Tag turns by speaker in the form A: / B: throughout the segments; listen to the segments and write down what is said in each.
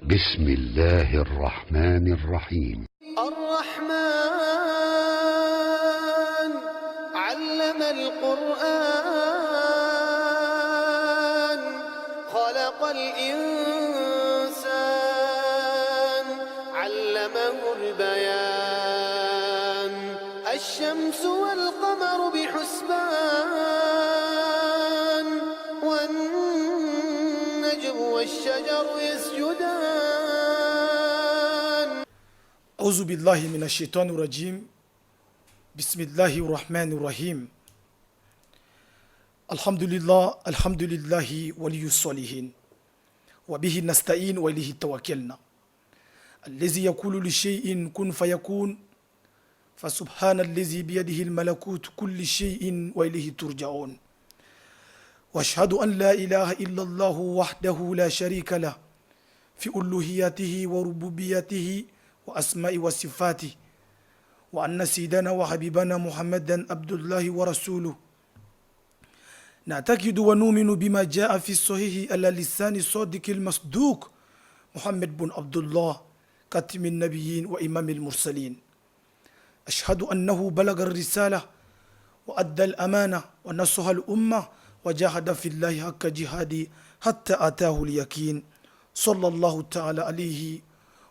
A: بسم الله الرحمن الرحيم.
B: الرحمن علم القرآن، خلق الإنسان، علمه البيان. الشمس والقمر بحسبان، والنجم والشجر يسجدان.
C: أعوذ بالله من الشيطان الرجيم. بسم الله الرحمن الرحيم. الحمد لله، الحمد لله ولي الصالحين، وبه نستعين وإليه توكلنا، الذي يقول لشيء كن فيكون، فسبحان الذي بيده الملكوت كل شيء وإليه ترجعون. واشهد أن لا إله إلا الله وحده لا شريك له في ألوهيته وربوبيته وأسماء وصفاته، وأن سيدنا وحبيبنا محمدا عبد الله ورسوله. نعتقد ونؤمن بما جاء في الصحيح على لسان الصادق المصدوق محمد بن عبد الله، خاتم النبيين وإمام المرسلين. أشهد أنه بلغ الرسالة وأدى الأمانة ونصح الأمة وجاهد في الله حق جهاده حتى أتاه اليقين. صلى الله تعالى عليه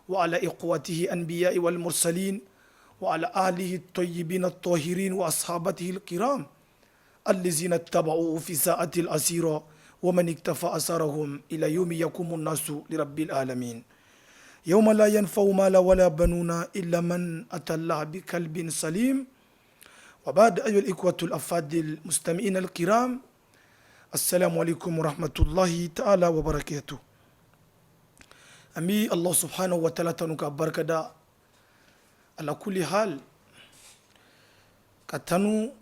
C: وعلى إخوته أنبياء والمرسلين وعلى آله الطيبين الطاهرين وأصحابته الكرام الذين اتبعوه في ساعة العسيرة ومن اقتفى أثرهم إلى يوم يقوم الناس لرب العالمين، يوم لا ينفع مال ولا بنون إلا من أتى الله بقلب سليم. وبعد، أيها الإخوة الأفاضل المستمعين الكرام، السلام عليكم ورحمة الله تعالى وبركاته. An bɛ Allah سبحانه وتعالى tanu ka barikada على كل حال ka tanu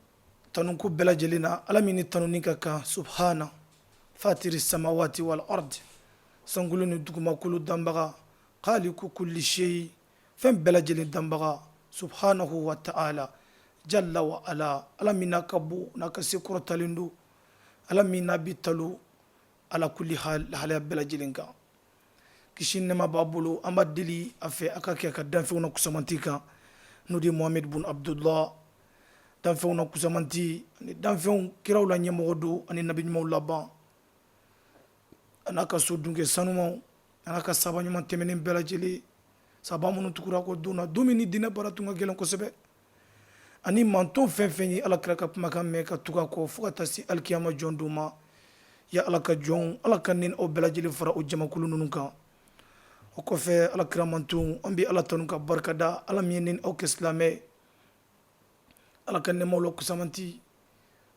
C: tanu ko bɛɛ lajɛlen na, Ala min ni tanuni ka kan, سبحانه فاطر السماوات والأرض, sankolo ni dugumakolo danbaga, خالق كل شيء, fɛn bɛɛ lajɛlen danbaga, سبحانه وتعالى جل وعلا, Ala min n'a ka bon n'a ka se kɔrɔtalen don, Ala min n'a bi talo على كل حال lahalaya bɛɛ lajɛlen kan. Kisi nɛma b'a bolo. An b'a deli a fɛ a ka kɛ ka danfɛnw na kusamanti kan, n'o de ye Mohamed bun Abdullah, danfɛnw na kusamanti ani danfɛnw kiraw la ɲɛmɔgɔ don ani nabi ɲumanw laban, a n'a ka so dunkɛ sanumaw, a n'a ka saba ɲuman tɛmɛnen bɛɛ lajɛlen, saba minnu tugura kɔ don na, don min ni diinɛ baara tun ka gɛlɛn kosɛbɛ, ani manton fɛn fɛn ye Ala kira ka kumakan mɛn ka tugu a kɔ fo ka taa se alikiyama jɔn don ma. Ya Ala ka jɔnw, Ala ka ni aw bɛɛ lajɛlen fara o jamakulu ninnu kan. O kɔfɛ, Ala kira manton, an bɛ Ala tanu ka barikada, Ala min ye ni aw kɛ silamɛ. Ala ka nɛɛmaw la kusamanti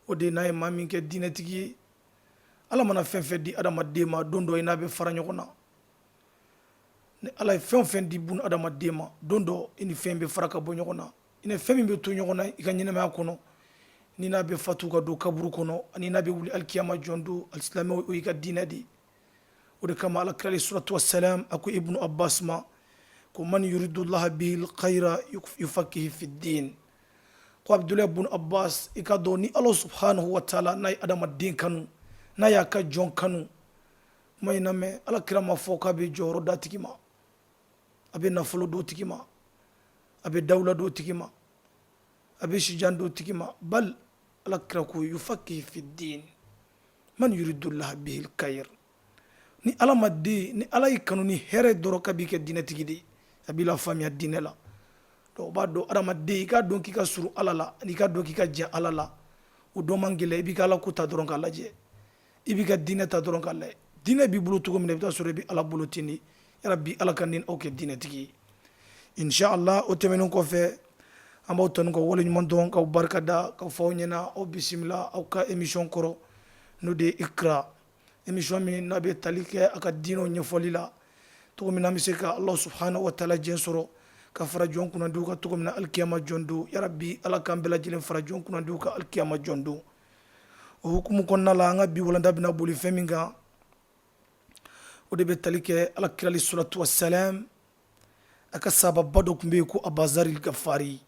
C: o de n'a ye maa min kɛ diinɛtigi ye. Ala mana fɛn fɛn di adamaden ma, don dɔ i n'a bɛ fara ɲɔgɔn na. Ni Ala ye fɛn o fɛn di bun adamaden ma, don dɔ i ni fɛn bɛ fara ka bɔ ɲɔgɔn na. I ni fɛn min bɛ to ɲɔgɔn na i ka ɲɛnamaya kɔnɔ, ni n'a bɛ fatu ka don kaburu kɔnɔ, ani n'a bɛ wuli alikiyama jɔn don, alisilamɛw, o y'i ka diinɛ de. O de kama Ala kira الصلاة والسلام a ko Ibnu Abbas ma ko من يرد الله به الخير يفقهه في الدين. Ko Abdulayi bun Abbas, i ka dɔn ni Ala سبحانه وتعالى n'a ye adamaden kanu, n'a y'a ka jɔn kanu, kuma in lamɛn, Ala kira ma fɔ k'a bɛ jɔyɔrɔ d'a tigi ma, a bɛ nafolo d'o tigi ma, a bɛ dawula d'o tigi ma, a bɛ sijan d'o tigi ma. Bal Ala kira ko يفقهه في الدين. من يرد الله به الخير, ni Ala ma den, ni Ala y'i kanu ni hɛrɛ dɔrɔn, ka b'i kɛ diinɛtigi de, a b'i la faamuya diinɛ la. Donc o b'a dɔn adamaden, i k'a dɔn k'i ka surun Ala la ani i k'a dɔn k'i ka jan Ala la, o dɔn man gɛlɛn. I b'i ka Ala ko ta dɔrɔn k'a lajɛ, i b'i ka diinɛ ta dɔrɔn k'a lajɛ. Diinɛ b'i bolo cogo min na, i bɛ taa sɔrɔ i bɛ Ala bolo ten de. Yarabi, Ala ka ni aw kɛ diinɛtigi ye, inshallah. O tɛmɛnen kɔfɛ, an b'aw tanu ka waleɲuman dɔn, k'aw barika da, ka fɔ aw ɲɛna aw bisimila aw ka émission kɔrɔ, n'o de ye Ikra, émission min n'a bɛ tali kɛ a ka diinɛw ɲɛfɔli la, cogo min na an bɛ se ka Allah سبحانه وتعالى jɛn sɔrɔ ka fara jɔn kunnandiw kan cogo min na alikiyama jɔn don. Yarabi, Ala k'an bɛɛ lajɛlen fara jɔn kunnandiw kan alikiyama jɔn don. O hukumu kɔnɔna la, an ka bi walanda bɛna boli fɛn min kan, o de bɛ tali kɛ Ala kira الصلاة والسلام a ka sababa dɔ tun bɛ yen ko Abazari Gafari.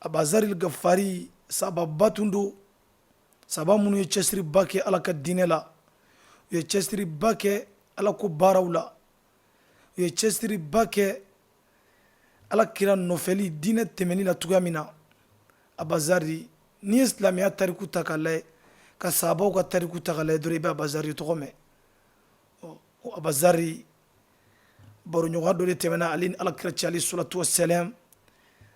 C: Abazari Gafari, sababa tun don, saba minnu ye cɛsiriba kɛ Ala ka diinɛ la, u ye cɛsiriba kɛ Ala ko baaraw la. U ye cɛsiriba kɛ Ala kira nɔfɛli diinɛ tɛmɛni la cogoya min na. Abazari, n'i ye silamɛya tariku ta k'a lajɛ, ka sahabaw ka tariku ta k'a lajɛ dɔrɔn, i bɛ Abazari tɔgɔ mɛn. Ɔ, o Abazari, baroɲɔgɔnya dɔ de tɛmɛna ale ni Ala kira cɛ, alayhi salatu wasalam.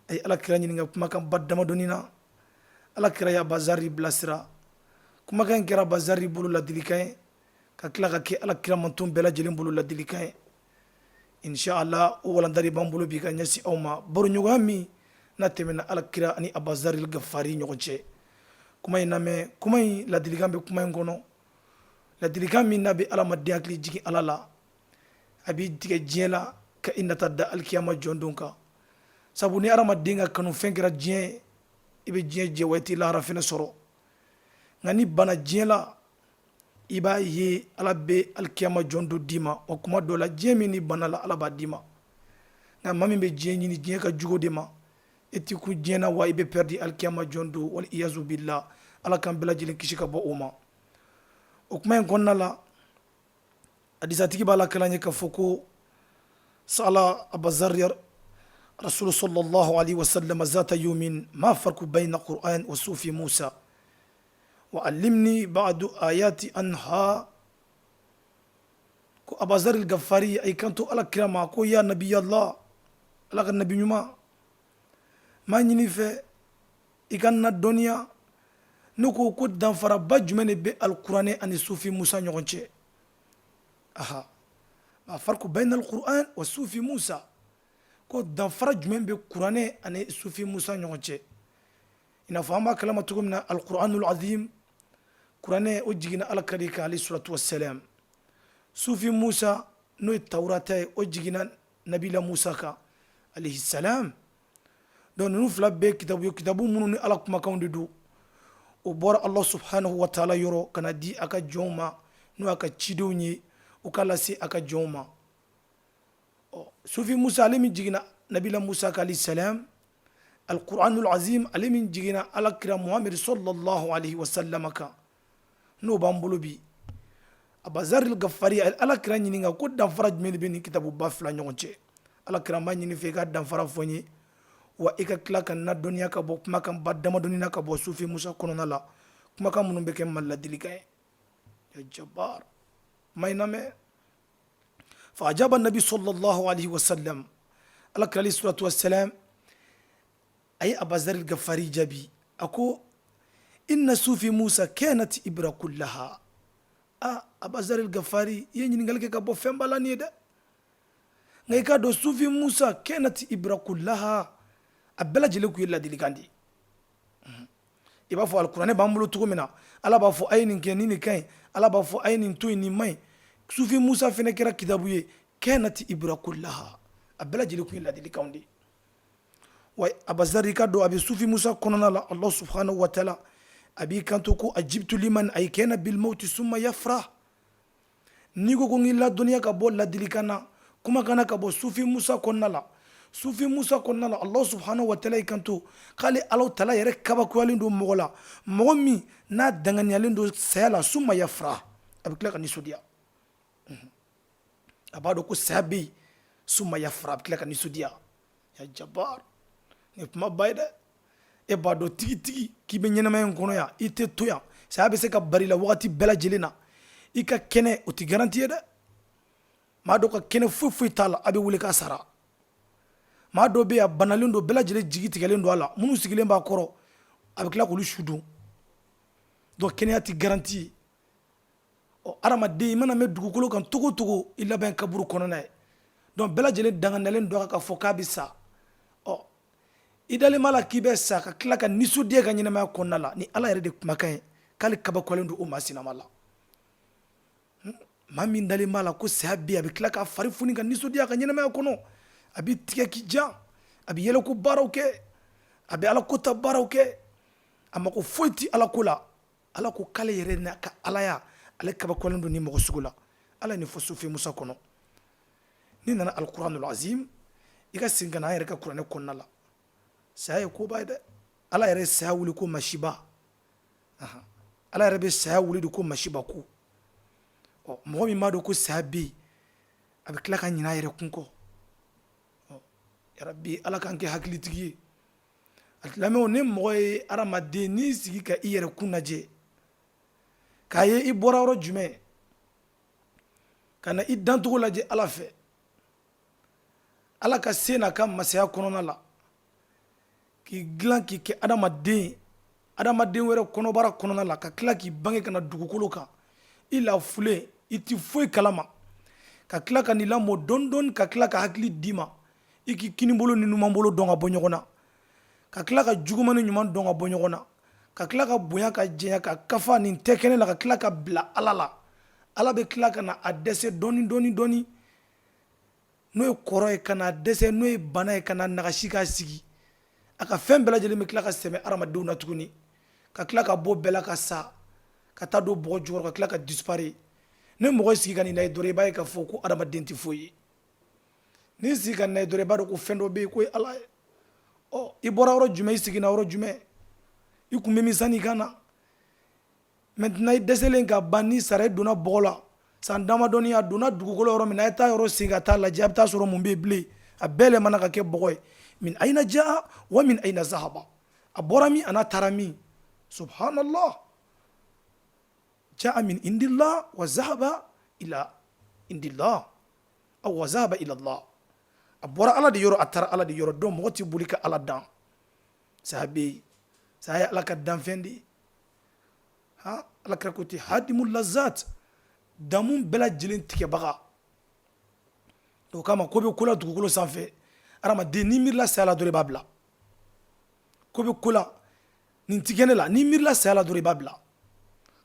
C: A ye Ala kira ɲininka kumakanba damadɔnin na. Ala kira ye Abazari bilasira. Kumakan in kɛra Abazari bolo ladilikan ye, ka tila ka kɛ Ala kira manton bɛɛ lajɛlen bolo ladilikan ye. Inshallah, o walanda de b'an bolo bi ka ɲɛsin aw ma, baroɲɔgɔnya min n'a tɛmɛna Ala kira ani Abazari Gafari ɲɔgɔn cɛ. Kuma in lamɛn, kuma in ladilikan bɛ kuma in kɔnɔ, ladilikan min n'a bɛ adamaden hakili jigin Ala la, a b'i tigɛ diɲɛ la ka i nata da alikiyama jɔn don kan. Sabu ni adamaden ka kanufɛn kɛra diɲɛ ye, i bɛ diɲɛ jɛ wa i t'i lahara fɛnɛ sɔrɔ. Nka n'i banna diɲɛ la, i b'a ye Ala bɛ alikiyama jɔn don d'i ma. O kuma dɔ la, diɲɛ min n'i banna la, Ala b'a d'i ma. Nka maa min bɛ diɲɛ ɲini, diɲɛ ka jugu de ma, e t'i kun diɲɛ na wa i bɛ pɛridi alikiyama jɔn don. Wal iyazu billah, Ala k'an bɛɛ lajɛlen kisi ka bɔ o ma. O kuma in kɔnɔna la, hadisatigi b'a lakali an ye k'a fɔ ko sala Abazari rasulu sallallahu alaihi wasallam zata yawmin ma farqu bayna Qur'an wa sufi Musa wa allimni ba'du ayati anha. Ko Abazari Gafari a y'i kanto Ala kira ma ko ya nabiyallah, Ala ka nabi ɲuman, n b'a ɲini fɛ i ka n ladɔnniya. Ne ko ko danfaraba jumɛn de bɛ alikuranɛ ani sufi Musa ɲɔgɔn cɛ? Aha, ma farqu bayna alquran wa sufi Musa. Ko danfara jumɛn bɛ kuranɛ ani sufi Musa ɲɔgɔn cɛ? I n'a fɔ an b'a kalama cogo min na, alquranul azim, kuranɛ, o jiginna Ala kira de kan, alayhi salatu wassalam. Sufi Musa, n'o ye Tawurata ye, o jiginna nabila Musa kan, alayhi salam. Donc ninnu fila bɛɛ kitabu ye, kitabu minnu ni Ala kumakanw de don. O bɔra Allah subhanahu wa taala yɔrɔ ka na di a ka jɔnw ma, n'o y'a ka cidenw ye, u ka lase a ka jɔnw ma. Ɔ, sufi Musa, ale min jiginna nabila Musa kan, alayhi salam, alquranul azim, ale min jiginna Ala kira Muhammed sallallahu alaihi wasallam kan, n'o b'an bolo bi. Abazari Gafari Ala kira ɲininka ko danfara jumɛn de bɛ nin kitabuba fila ɲɔgɔn cɛ? Ala kira, n b'a ɲini fɛ i ka danfara fɔ n ye, wa i ka tila ka n ladɔnniya ka bɔ kumakanba damadɔni na ka bɔ sufi Musa kɔnɔna la, kumakan minnu bɛ kɛ n ma ladilikan ye. Ya jabar, ma in lamɛn. Fa ajaba nabi sallallahu alaihi wasallam, Ala kira alayhi salatu wasalam a ye Abazari Gafari jaabi. A ko inna sufi Musa kanat ibra kullaha. A Abazari Gafari, i ye ɲininkali kɛ ka bɔ fɛnba la nin ye dɛ. Nka i k'a dɔn, sufi Musa kanat ibra kullaha, a bɛɛ lajɛlen kun ye ladilikan de ye. I b'a fɔ alikuranɛ b'an bolo cogo min na, Ala b'a fɔ a ye nin kɛ, ni nin ka ɲi. Ala b'a fɔ a ye nin to yen, nin man ɲi. Sufi Musa fɛnɛ kɛra kitabu ye, kanat ibra kullaha, a bɛɛ lajɛlen kun ye ladilikanw de ye. Wa Abazari, i ka dɔn a bɛ sufi Musa kɔnɔna la, Allah subhanahu wa taala a b'i kanto ko ajibtu liman aykana bil mauti summa yafrah. N'i ko ko n k'i ladɔnniya ka bɔ ladilikan na, kumakan na ka bɔ sufi Musa kɔnɔna la, sufi Musa kɔnɔna la, Allah subhanahu wa taala y'i kanto k'ale Ala taala yɛrɛ kabakoyalen don mɔgɔ la, mɔgɔ min n'a danganiyalen don saya la, summa yafrah, a bɛ tila ka nisɔndiya. A b'a dɔn ko saya bɛ yen, summa yafrah, a bɛ tila ka nisɔndiya. Ya jabar, nin ye kumaba ye dɛ. E b'a dɔn tigitigi k'i bɛ ɲɛnamaya in kɔnɔ yan, i tɛ to yan, saya bɛ se ka bari la wagati bɛɛ lajɛlen na. I ka kɛnɛ, o tɛ garanti ye dɛ. Maa dɔ ka kɛnɛ, foyi foyi t'a la, a bɛ wele k'a sara. Maa dɔ bɛ yen, a banalen don, bɛɛ lajɛlen jigi tigɛlen don a la, minnu sigilen b'a kɔrɔ, a bɛ tila k'olu su dun. Donc kɛnɛya tɛ garanti ye. Ɔ, adamaden, i mana mɛn dugukolo kan cogo o cogo, i laban kaburu kɔnɔna ye. Donc bɛɛ lajɛlen danganiyalen don a kan k'a fɔ k'a bɛ sa. Ɔ, i dalen b'a la k'i bɛ sa ka tila ka nisɔndiya ka ɲɛnamaya kɔnɔna la, ni Ala yɛrɛ de kumakan ye k'ale kabakoyalen don o maa sinama la. Maa min dalen b'a la ko saya bɛ yen, a bɛ tila k'a fari foni ka nisɔndiya ka ɲɛnamaya kɔnɔ, a bɛ tigɛ k'i ja, a bɛ yɛlɛko baaraw kɛ, a bɛ Ala kota baaraw kɛ, a mako foyi tɛ Ala ko la. Ala ko k'ale yɛrɛ n'a ka alaya, ale kabakoyalen don ni mɔgɔ sugu la. Ala ye nin fɔ sufi Musa kɔnɔ. N'i nana alikuranul azim, i ka segin ka na an yɛrɛ ka kuranɛ kɔnɔna la, saya ye koba ye dɛ. Ala yɛrɛ ye saya wuli ko masiba. Ala yɛrɛ bɛ saya wuli de ko masiba ko. Ɔ, mɔgɔ min b'a dɔn ko saya bɛ yen, A bɛ tila ka ɲinɛ a yɛrɛ kun kɔ. Yarabi, Ala k'an kɛ hakilitigi ye. Alisilamɛw, ni mɔgɔ ye hadamaden n'i sigi ka i yɛrɛ kun lajɛ k'a ye i bɔra yɔrɔ jumɛn ka na i dancogo lajɛ Ala fɛ, Ala ka se n'a ka masaya kɔnɔna la, k'i dilan k'i kɛ adamaden, adamaden wɛrɛ kɔnɔbara kɔnɔna la, ka tila k'i bange ka na dugukolo kan, i lafulen, i ti foyi kalama, ka tila ka n'i lamɔ dɔɔni dɔɔni, ka tila ka hakili d'i ma i k'i kinibolo ni numanbolo dɔn ka bɔ ɲɔgɔn na, ka tila ka juguman ni ɲuman dɔn ka bɔ ɲɔgɔn na, ka tila ka bonya ka jɛnya ka kafa nin tɛ kɛnɛ la, ka tila ka bila Ala la. Ala bɛ tila ka na a dɛsɛ dɔɔni dɔɔni dɔɔni, n'o ye kɔrɔ ye, ka na dɛsɛ, n'o ye bana ye, ka na nagasi k'a sigi. A ka fɛn bɛɛ lajɛlen bɛ tila ka sɛmɛ hadamadenw na tuguni, ka tila ka bɔ bɛɛ la, ka sa, ka taa don bɔgɔ jukɔrɔ, ka tila ka disparaître. Ni mɔgɔ sigi ka nin lajɛ dɔrɔn, i b'a ye k'a fɔ ko hadamaden tɛ foyi ye. N'i sigi ka nin lajɛ dɔrɔn, i b'a dɔn ko fɛn dɔ bɛ yen k'o ye Ala ye. Ɔ, i bɔra yɔrɔ jumɛn? I seginna yɔrɔ jumɛn? I kun bɛ min sanni i ka na? Maintenant, i dɛsɛlen ka ban, ni sara, i donna bɔgɔ la san damadɔni, a donna dugukolo yɔrɔ min na, a ye taa yɔrɔ sen ka taa lajɛ, a bɛ taa sɔrɔ mun bɛ yen bilen? A bɛɛ yɛlɛmana ka kɛ bɔgɔ ye. Min ayina jaa wa min ayina zahaba, a bɔra min, a n'a taara min. Subhanallah, jaa min indillah wa zahaba ila indillah aw wa zahaba ila Allah. A bɔra Ala de yɔrɔ, a taara Ala de yɔrɔ. Donc mɔgɔ tɛ boli ka Ala dan. Saya bɛ yen, saya ye Ala ka danfɛn de ye. Ha, Ala kira ko ten, hadimu lazat, damu bɛɛ lajɛlen tigɛbaga. O kama, ko bɛ ko la dugukolo sanfɛ, adamaden n'i miirila saya la dɔrɔn, i b'a bila. Ko bɛ ko la, nin ti kɛ ne la, n'i miirila saya la dɔrɔn, i b'a bila.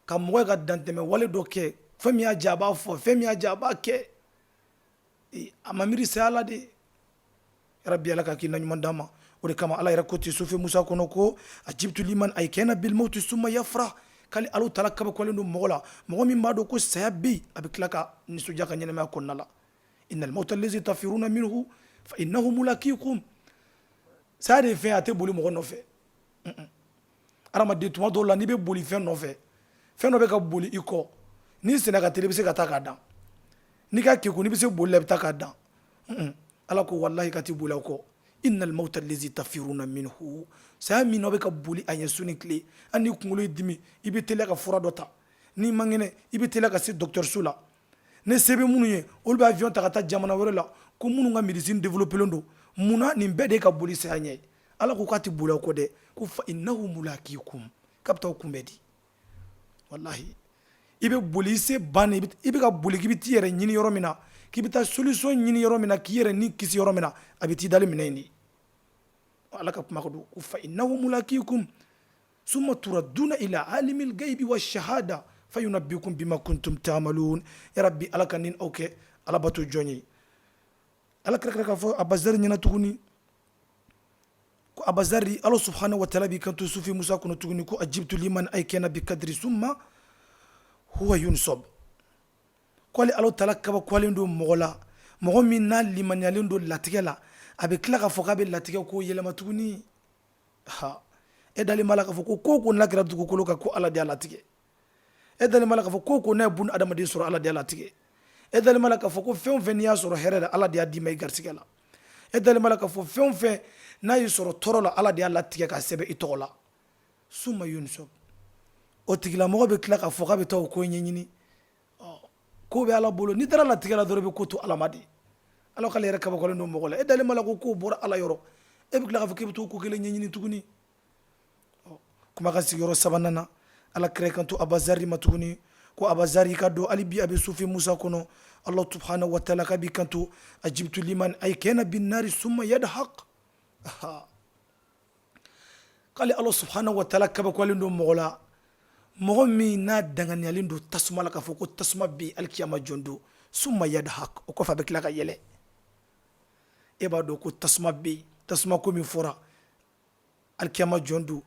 C: Ka mɔgɔ ye ka dantɛmɛ wale dɔ kɛ, fɛn min y'a diya a b'a fɔ, fɛn min y'a diya a b'a kɛ, a ma miiri saya la de. Yarabi, Ala ka hakilina ɲuman d'an ma. O de kama, Ala yɛrɛ ko ten sufi Musa kɔnɔ ko ajibtu liman aykana bil mawti summa yafrah. K'ale Ala taala kabakoyalen don mɔgɔ la, mɔgɔ min b'a dɔn ko saya bɛ yen, a bɛ tila ka nisɔndiya ka ɲɛnamaya kɔnɔna la. Innal mawta allazi tafiruna minhu fa innahu mulaqikum. Saya de ye fɛn, a tɛ boli mɔgɔ nɔfɛ. Adamaden, tuma dɔw la, n'i bɛ boli fɛn nɔfɛ, fɛn dɔ bɛ ka boli i kɔ, n'i senna ka teli, i bɛ se ka taa k'a dan. N'i ka keku, n'i bɛ se boli la, i bɛ taa k'a dan. Ala ko walahi k'a tɛ boli aw kɔ. Innal mawta allazi tafiruna minhu, saya min n'aw bɛ ka boli a ɲɛ su ni tile. Hali n'i kunkolo y'i dimi, i bɛ teliya ka fura dɔ ta. N'i man kɛnɛ, i bɛ teliya ka se dɔgɔtɔrɔso la. Ni se bɛ minnu ye, olu bɛ avion ta ka taa jamana wɛrɛ la ko minnu ka médecine développé don. Munna? Nin bɛɛ de ye ka boli saya ɲɛ. Ala ko k'a tɛ boli aw kɔ dɛ, ko fa innahu mulaqikum, k'a bɛ taa aw kunbɛn di. Walahi, i bɛ boli i se ban, i bɛ ka boli k'i bɛ t'i yɛrɛ ɲini yɔrɔ min na, k'i bɛ taa solution ɲini yɔrɔ min na, k'i yɛrɛ ni kisi yɔrɔ min na, a bɛ t'i dali minɛ yen de. Ala ka kuma don ko fa innahu mulaqikum summa turadduna ila alimil gaibi wa shahada fayunabbiukum bima kuntum ta'malun. Ya rabbi, Ala ka nin aw kɛ Ala bato jɔn ye. Ala kira k'a fɔ Abazari ɲɛna tuguni ko Abazari, Ala subhanahu wa ta'ala b'i kanto sufi Musa kɔnɔ tuguni ko ajibtu liman aykana bi kadri summa huwa yunsab. Ko ale Ala taala kabakoyalen don mɔgɔ la, mɔgɔ min n'a limaniyalen don latigɛ la, a bɛ tila k'a fɔ k'a bɛ latigɛ ko yɛlɛma tuguni. Ha, e dalen b'a la k'a fɔ ko ko n'a kɛra dugukolo kan, ko Ala de y'a latigɛ? E dalen b'a la k'a fɔ ko n'a ye bun adamaden sɔrɔ, Ala de y'a latigɛ? E dalen b'a la k'a fɔ ko fɛn o fɛn n'i y'a sɔrɔ hɛrɛ la, Ala de y'a d'i ma i garisɛgɛ la? E dalen b'a la k'a fɔ fɛn o fɛn n'a y'i sɔrɔ tɔɔrɔ la, Ala de y'a latigɛ k'a sɛbɛn i tɔgɔ la? Summa yunsab, o tigilamɔgɔ bɛ tila k'a fɔ k'a bɛ taa o ko ɲɛɲini. Ko bɛ Ala bolo. N'i taara latigɛ la dɔrɔn, i bɛ ko to Ala ma de. Ala k'ale yɛrɛ kabakoyalen don mɔgɔ la. E dalen b'a la ko kow bɔra Ala yɔrɔ, e bɛ tila k'a fɔ k'i bɛ t'o ko kelen ɲɛɲini tuguni. Kumakan sigiyɔrɔ sabanan na, Ala kira kanto Abazari ma tuguni ko Abazari, ka dɔn hali bi a bɛ sufi Musa kɔnɔ, Allah subhanahu wa ta'ala k'a b'i kanto ajibtu liman aykana bin nari summa yadhak. K'ale Ala subhanahu wa ta'ala kabakoyalen don mɔgɔ la, mɔgɔ min n'a danganiyalen don tasuma la, k'a fɔ ko tasuma bɛ alikiyama jɔn don, summa yadhak, o kɔfɛ a bɛ tila ka yɛlɛ. E b'a dɔn ko tasuma bɛ yen, tasuma ko min fɔra alikiyama jɔn don,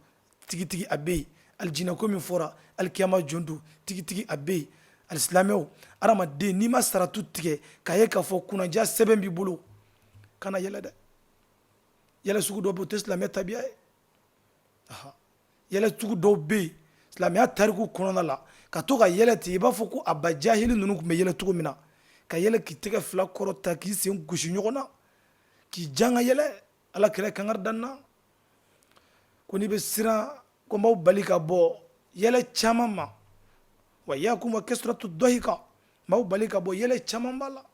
C: tigitigi a bɛ yen. Alijinɛ ko min fɔra alikiyama jɔn don, tigitigi a bɛ yen. Alisilamɛw, adamaden n'i ma saratu tigɛ k'a ye k'a fɔ kunnadiya sɛbɛn b'i bolo, kana yɛlɛ dɛ. Yɛlɛ sugu dɔw bɛ, o tɛ silamɛ tabiya ye. Yɛlɛ sugu dɔw bɛ yen silamɛya tariku kɔnɔna la, ka to ka yɛlɛ ten, i b'a fɔ ko Aba Jahili ninnu tun bɛ yɛlɛ cogo min na. Ka yɛlɛ k'i tɛgɛ fila kɔrɔta, k'i sen gosi ɲɔgɔn na, k'i jan ka yɛlɛ. Ala kira kangari da na ko n'i bɛ siran, ko n b'aw bali ka bɔ yɛlɛ caman ma. Wa iyakum wa kasratu dɔhika, n b'aw bali ka bɔ yɛlɛ caman ba la,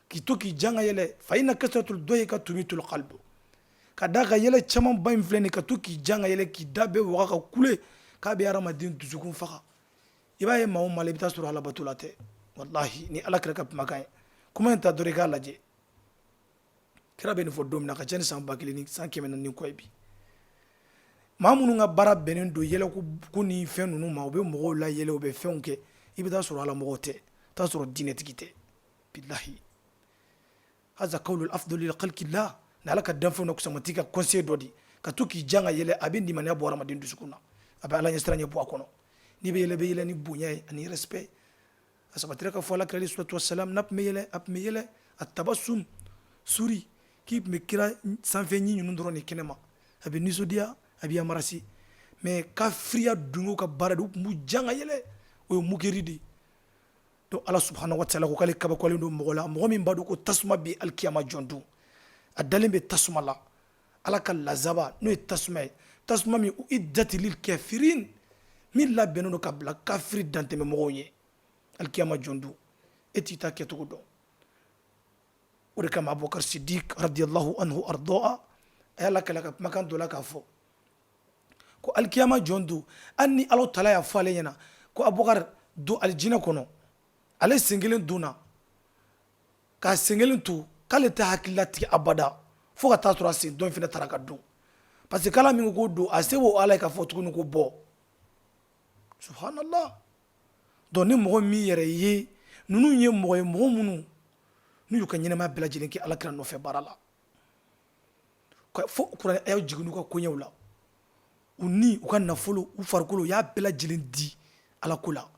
C: k'i to k'i jan ka yɛlɛ. Fa inna kasratu dɔhika tumitul qalb, ka d'a kan yɛlɛ caman ba in filɛ nin, ka to k'i jan ka yɛlɛ, k'i da bɛɛ waga ka kule, k'a bɛ hadamaden dusukun faga. I b'a ye maa o maa la, i bɛ taa sɔrɔ alabatola tɛ. Walahi, ni Ala kira ka kumakan ye, kuma in ta dɔrɔn i k'a lajɛ. Kira bɛ nin fɔ don min na, ka ca ni san 1400 kɔ ye. Bi maa minnu ka baara bɛnnen don yɛlɛko ni fɛn ninnu ma, u bɛ mɔgɔw la yɛlɛ, u bɛ fɛnw kɛ, i bɛ taa sɔrɔ ala mɔgɔw tɛ, i taa sɔrɔ diinɛtigi tɛ. Bilahi, haza kawlu afdali khalqillah, ni Ala ka danfɛnw na kusamati ka conseil dɔ di. Ka to k'i jan ka yɛlɛ, a bɛ limaniya bɔ hadamaden dusukun na, a bɛ Ala ɲɛsiranɲɛ bɔ a kɔnɔ. N'i bɛ yɛlɛ, bɛ yɛlɛ ni bonya ye ani respect. A sabatira ka fɔ Ala kira alayhi salatu wasalam, n'a tun bɛ yɛlɛ, a tun bɛ yɛlɛ a tabasum suri, k'i tun bɛ kira sanfɛ ɲin ninnu dɔrɔn de kɛnɛma. A bɛ nisɔndiya, a bɛ yamarasi. Mais kafiriya dungew ka baara de, u tun b'u jan ka yɛlɛ, o ye moquerie de ye. Donc Ala subhanahu wa taala ko k'ale kabakoyalen don mɔgɔ la, mɔgɔ min b'a dɔn ko tasuma bɛ alikiyama jɔn don, a dalen bɛ tasuma la, Ala ka lazaba n'o ye tasuma ye, tasuma min uiddati lil kafirin, min labɛnnen don ka bila kafiri dantɛmɛ mɔgɔw ye alikiyama jɔn don. E t'i ta kɛcogo dɔn. O de kama Abubakar Sidik radiyallahu anhu ardɔa, a y'a lakali a ka kumakan dɔ la k'a fɔ ko alikiyama jɔn don, hali ni Ala taala y'a fɔ ale ɲɛna ko Abubakar don alijinɛ kɔnɔ, ale sen kelen donna k'a sen kelen to, k'ale tɛ hakili latigɛ abada fo ka taa sɔrɔ a sen dɔ in fana taara ka don, parce que k'Ala min ko don, a se b'o Ala ye k'a fɔ tuguni ko bɔ. Subhanallah. Donc ni mɔgɔ min yɛrɛ ye ninnu ye, mɔgɔ ye, mɔgɔ minnu n'u y'u ka ɲɛnamaya bɛɛ lajɛlen kɛ Ala kira nɔfɛ baara la, fo kuranɛ ayaw jiginna u ka koɲɛw la, u ni u ka nafolo, u farikolo, u y'a bɛɛ lajɛlen di Ala ko la.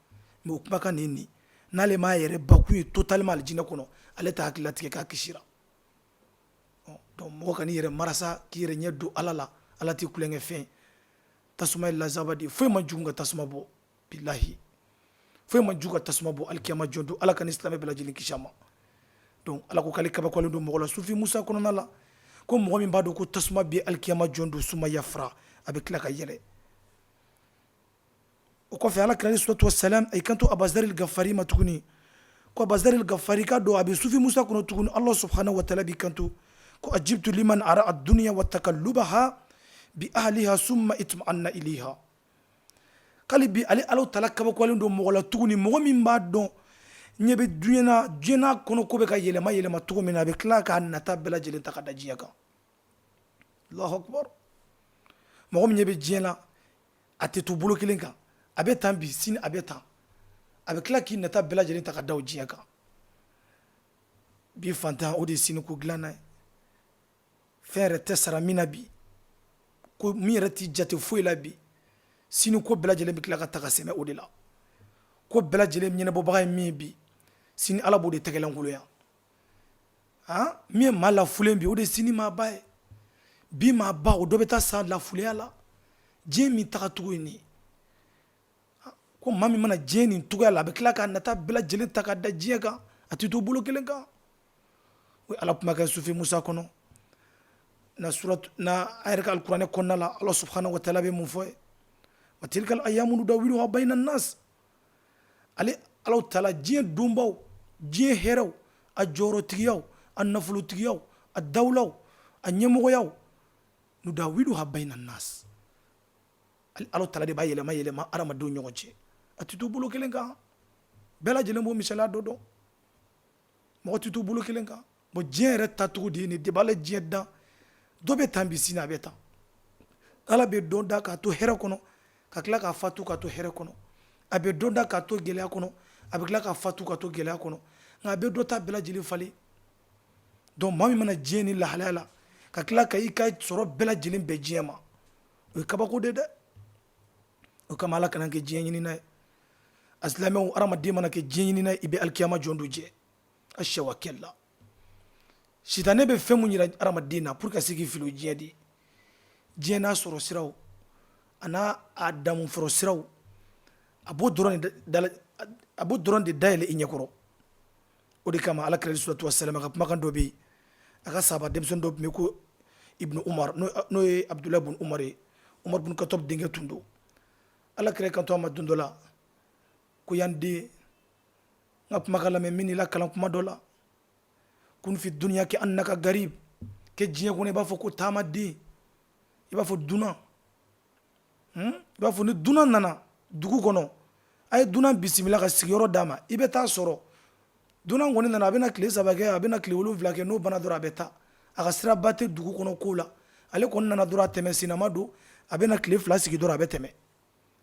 C: Mais o kumakan nin nin n'ale m'a yɛrɛ bakun ye totalement alijinɛ kɔnɔ, ale tɛ hakili latigɛ k'a kisira. Donc mɔgɔ kan'i yɛrɛ marasa k'i yɛrɛ ɲɛ don Ala la. Ala tɛ tulonkɛ fɛn. Tasuma ye lazaba de ye, foyi man jugu ka tasuma bɔ. Bilahi, foyi man jugu ka tasuma bɔ alikiyama jɔn don. Ala ka ni silamɛ bɛɛ lajɛlen kisi a ma. Donc Ala ko k'ale kabakoyalen don mɔgɔ la sufi Musa kɔnɔna la, ko mɔgɔ min b'a dɔn ko tasuma bɛ alikiyama jɔn don, suma yafra, a bɛ tila ka yɛlɛ. O kɔfɛ, Ala kira alayhi salatu wasalam a y'i kanto Abazaril Gafari ma tuguni ko Abazaril Gafari k'a dɔn a bɛ sufi Musa kɔnɔ tuguni, Allah subhanahu wa taala b'i kanto ko ajibtu liman ara ad-dunya wa takallubaha bi ahliha summa itma'anna ilayha. K'ale bi ale Ala taala kabakoyalen don mɔgɔ la tuguni, mɔgɔ min b'a dɔn ɲɛ bɛ diɲɛ na, diɲɛ n'a kɔnɔ ko bɛ ka yɛlɛma yɛlɛma cogo min na, a bɛ tila k'a nata bɛɛ lajɛlen ta ka da diɲɛ kan. Allahu akbar. Mɔgɔ min ɲɛ bɛ diɲɛ na, a tɛ to bolo kelen kan, a bɛ tan bi, sini a bɛ tan, a bɛ tila k'i nata bɛɛ lajɛlen ta ka da o diɲɛ kan. Bi fantan, o de ye sini ko dilanna ye. Fɛn yɛrɛ tɛ sara min na bi, ko min yɛrɛ t'i jate foyi la bi, sini ko bɛɛ lajɛlen bɛ tila ka ta ka sɛmɛ o de la. Ko bɛɛ lajɛlen ɲɛnabɔbaga ye min ye bi, sini Ala b'o de tɛgɛlankolonya. Han, min ye maa lafulen bi, o de ye sini maaba ye. Bi maaba, o dɔ bɛ taa sa lafuleya la. Diɲɛ min tagacogo ye nin ye, ko maa min mana diɲɛ nin cogoya la, a bɛ tila k'a nata bɛɛ lajɛlen ta ka da diɲɛ kan, a tɛ to bolo kelen kan. O ye Ala kumakan sufi Musa kɔnɔ na surat na a yɛrɛ ka alikuranɛ kɔnɔna la. Ala subhanahu wa taala bɛ mun fɔ ye? Wa tilkal ayamu nudawiluha bayna nas. Ale Ala taala, diɲɛ donbaw, diɲɛ hɛrɛw, a jɔyɔrɔtigiyaw, a nafolotigiyaw, a dawulaw, a ɲɛmɔgɔyaw, nudawiluha bayna nas, Ala taala de b'a yɛlɛma yɛlɛma adamadenw ɲɔgɔn cɛ, a tɛ to bolo kelen kan. Bɛɛ lajɛlen b'o misaliya dɔ dɔn, mɔgɔ tɛ to bolo kelen kan. Bon, diɲɛ yɛrɛ tacogo de ye nin. Depuis Ala diɲɛ dan, dɔ bɛ tan bi, sini a bɛ tan. Ala bɛ dɔ da k'a to hɛrɛ kɔnɔ, ka tila k'a fatu k'a to hɛrɛ kɔnɔ. A bɛ dɔ da k'a to gɛlɛya kɔnɔ, a bɛ tila k'a fatu k'a to gɛlɛya kɔnɔ. Nka a bɛ dɔ ta bɛɛ lajɛlen falen. Donc maa min mana diɲɛ ni lahalaya la, ka tila ka i ka sɔrɔ bɛɛ lajɛlen bɛn diɲɛ ma, o ye kabako de dɛ. O kama Ala kana kɛ diɲɛ ɲinina ye. A silamɛw, hadamaden mana kɛ diɲɛ ɲinina ye, i bɛ alikiyama jɔn don jɛ a sɛwakɛla. Sitanɛ bɛ fɛn mun yira hadamaden na pour ka se k'i fili, o diɲɛ de ye. Diɲɛ n'a sɔrɔ siraw, a n'a a damu fɔrɔ siraw, a b'o dɔrɔn de dayɛlɛ i ɲɛkɔrɔ. O de kama Ala kira salatu wasalam ka kumakan dɔ bɛ yen, a ka sahaba denmisɛn dɔ tun bɛ ko Ibnu Umar, n'o ye Abudulayi bun Umar ye, Umar bun Khattab denkɛ tun don. Ala kira kanto a ma don dɔ la ko yan den, n ka kumakan lamɛn, n bɛn'i lakalan kuma dɔ la. Kun fi dunya ka annaka garib, kɛ diɲɛ kɔnɔ i b'a fɔ ko taamaden, i b'a fɔ dunan. I b'a fɔ ni dunan nana dugu kɔnɔ, a ye dunan bisimila ka sigiyɔrɔ d'a ma. I bɛ taa sɔrɔ dunan kɔni nana, a bɛna tile 3 kɛ, a bɛna tile 7 kɛ, n'o banna dɔrɔn a bɛ taa. A ka siraba tɛ dugu kɔnɔ ko la, ale kɔni nana dɔrɔn, a tɛmɛ sinama don, a bɛna tile 2 sigi dɔrɔn, a bɛ tɛmɛ.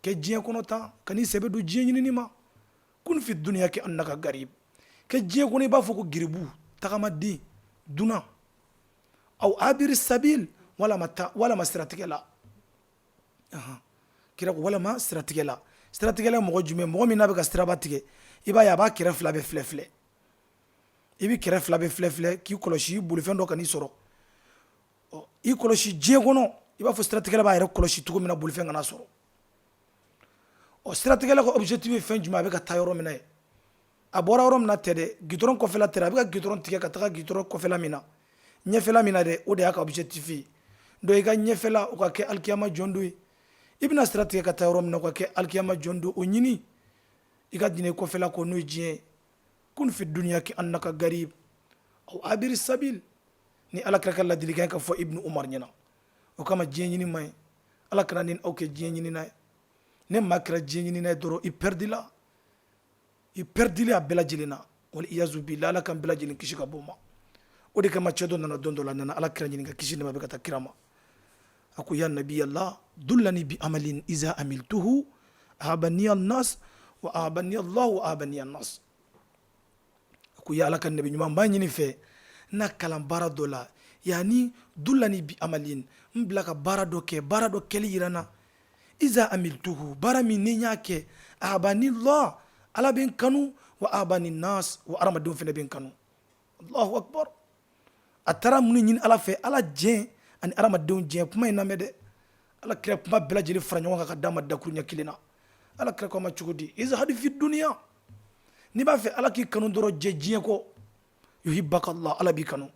C: Kɛ diɲɛ kɔnɔ tan, kan'i sɛbɛ don diɲɛ ɲinini ma. Kun fi dunya ka annaka garib, kɛ diɲɛ kɔnɔ i b'a fɔ ko giribu, tagamaden, dunan, aw abiri sabil, walama ta, walama siratigɛla. Kira ko walama siratigɛla. Siratigɛla mɔgɔ jumɛn? Mɔgɔ min n'a bɛ ka siraba tigɛ, i b'a ye a b'a kɛrɛ fila bɛɛ filɛ filɛ, i bɛ kɛrɛ fila bɛɛ filɛ filɛ k'i kɔlɔsi bolifɛn dɔ kan'i sɔrɔ. I kɔlɔsi diɲɛ kɔnɔ i b'a fɔ siratigɛla b'a yɛrɛ kɔlɔsi cogo min na bolifɛn kana sɔrɔ. Ɔ, siratigɛla ka objectif ye fɛn jumɛn? A bɛ ka taa yɔrɔ min na ye, a bɔra yɔrɔ min na tɛ dɛ, gidɔrɔn kɔfɛla tɛ dɛ, a bɛ ka gidɔrɔn tigɛ ka taga gidɔrɔn kɔfɛla min na, ɲɛfɛla min na dɛ, o de y'a ka objectif ye. Donc i ka ɲɛfɛla, o ka kɛ alikiyama jɔn don ye. I bɛna sira tigɛ ka taa yɔrɔ min na, o ka kɛ alikiyama jɔn don, o ɲini. I ka ɲinɛ kɔfɛla kɔ, n'o ye diɲɛ ye. Kun fi dunya ka annaka garib aw abiri sabil. Ni Ala kira ka ladilikan ka fɔ Ibnu Umar ɲɛna, o kama diɲɛ ɲini man ɲi. Ala kana ni aw kɛ diɲɛ ɲinina ye. Ne maa kɛra diɲɛ ɲinina ye dɔrɔn, i pɛridila, i pɛridili a bɛɛ lajɛlen na. Wal iyazu billah, Ala k'an bɛɛ lajɛlen kisi ka bɔ o ma. O de kama cɛ dɔ nana don dɔ la, nana Ala kira ɲininka, kisi nɛɛma bɛ ka taa kira ma. A ko ya nabiyallah, dullani bi amalin iza amiltuhu ahabani nas wa ahabani Allah wa ahabani nas. A ko ya Ala ka nabi ɲuman, n b'a ɲini fɛ n na kalan baara dɔ la. Yani dullani bi amalin, n bila ka baara dɔ kɛ, baara dɔ kɛli yira n na. Iza amiltuhu, baara min ni n y'a kɛ, ahabani Allah, Ala bɛ n kanu, wa ahabani nas, wa hadamadenw fana bɛ n kanu. Allahu akbar. A taara mun ɲini Ala fɛ? Ala diɲɛ ani hadamadenw diɲɛ. Kuma in lamɛn dɛ. Ala kira kuma bɛɛ lajɛlen fara ɲɔgɔn kan ka d'a ma dakuruɲɛ kelen na. Ala kira ko a ma cogo di? Izhad fi dunya, n'i b'a fɛ Ala k'i kanu dɔrɔn, jɛ diɲɛ kɔ. Yuhibbaka Allah, Ala b'i kanu.